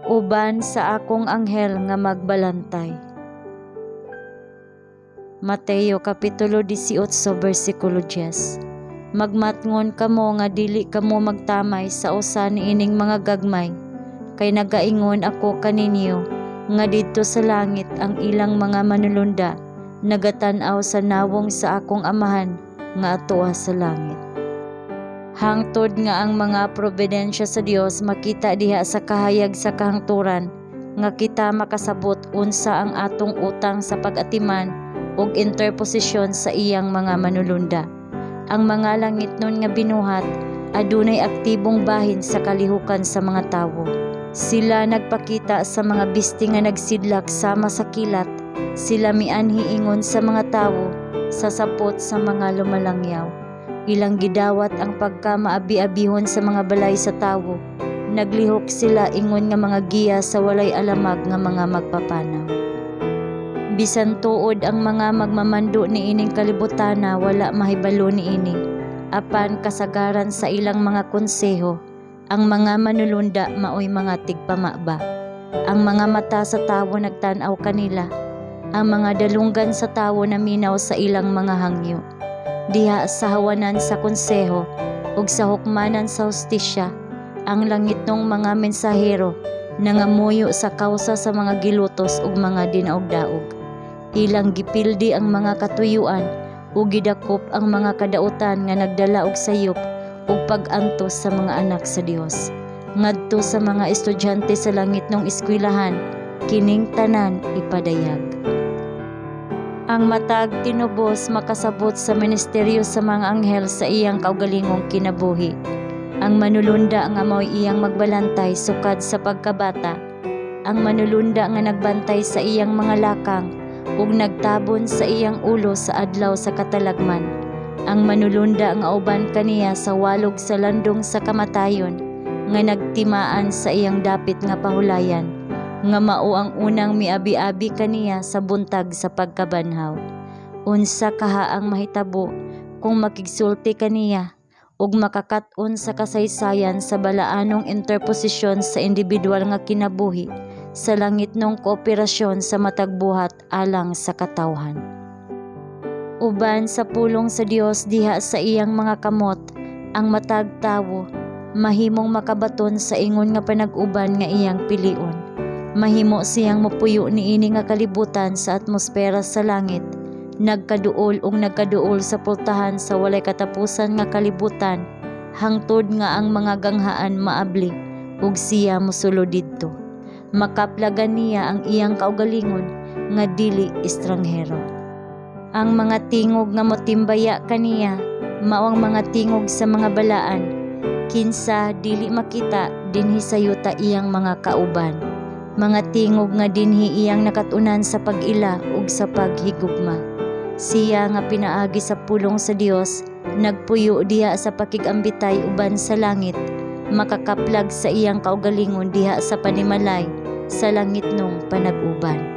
Uban sa akong anghel nga magbalantay. Mateo Kapitulo 18 versikulo 10. Magmatngon kamo nga dili kamo magtamay sa usa niining mga gagmay, kay nagaingon ako kaninyo nga didto sa langit ang ilang mga manulunda nagatan-aw sa nawong sa akong Amahan nga atoa sa langit. Hangtod nga ang mga providensya sa Dios makita diha sa kahayag sa kahangturan, nga kita makasabot unsa ang atong utang sa pag-atiman ug interposisyon sa iyang mga manulunda. Ang mga langitnon nga binuhat adunay aktibong bahin sa kalihukan sa mga tawo. Sila nagpakita sa mga bisti nga nagsidlak sama sa kilat. Sila mianhi ingon sa mga tawo sa sapot sa mga lumalangyaw. Ilang gidawat ang pagkamaabi-abihon sa mga balay sa tawo. Naglihok sila ingon nga mga giya sa walay alamag nga mga magpapanaw. Bisan tuod ang mga magmamando niining kalibutana wala mahibalo niini, apan kasagaran sa ilang mga konseho, ang mga manulunda maoy mga tigpamaba. Ang mga mata sa tawo nagtan-aw kanila. Ang mga dalunggan sa tawo naminaw sa ilang mga hangyo. Diha sa hawanan sa konseho ug sa hukmanan sa hustisya, ang langitnong mga mensahero nangamuyo sa kawsa sa mga gilutos ug mga dinaog-daog. Ilang gipildi ang mga katuyuan ug gidakop ang mga kadautan nga nagdala og sayop ug pag-antos sa mga anak sa Dios. Ngadto sa mga estudyante sa langitnong eskwelahan, kining tanan ipadayag. Ang matag tinubos makasabot sa ministeryo sa mga anghel sa iyang kaugalingong kinabuhi. Ang manulunda nga mao'y iyang magbalantay sukad sa pagkabata. Ang manulunda nga nagbantay sa iyang mga lakang ug nagtabon sa iyang ulo sa adlaw sa katalagman. Ang manulunda nga uban kaniya sa walog sa landong sa kamatayon, nga nagtimaan sa iyang dapit nga pahulayan, nga mao ang unang miabi-abi kaniya sa buntag sa pagkabanhaw. Unsa kaha ang mahitabo kung makigsulti kaniya ug makakat-on sa kasaysayan sa balaanong interposisyon sa individual nga kinabuhi sa langitnong kooperasyon sa matag buhat alang sa katawhan? Uban sa pulong sa Dios diha sa iyang mga kamot, ang matag tawo mahimong makabaton sa ingon nga panag-uban nga iyang pilion. Mahimo siyang mopuyo niini nga kalibutan sa atmosfera sa langit, nagkaduol ug nagkaduol sa pultahan sa walay katapusan nga kalibutan, hangtod nga ang mga ganghaan maabli ug siya mosulod didto. Makaplagan niya ang iyang kaugalingon nga dili estranghero. Ang mga tingog nga motimbaya kaniya mao ang mga tingog sa mga balaan, kinsa dili makita dinhi sa yuta iyang mga kauban. Mga tingog nga dinhi iyang nakat-unan sa pag-ila ug sa paghigugma. Siya nga pinaagi sa pulong sa Dios nagpuyo diha sa pakig-ambitay uban sa langit, makakaplag sa iyang kaugalingon diha sa panimalay sa langitnong panag-uban.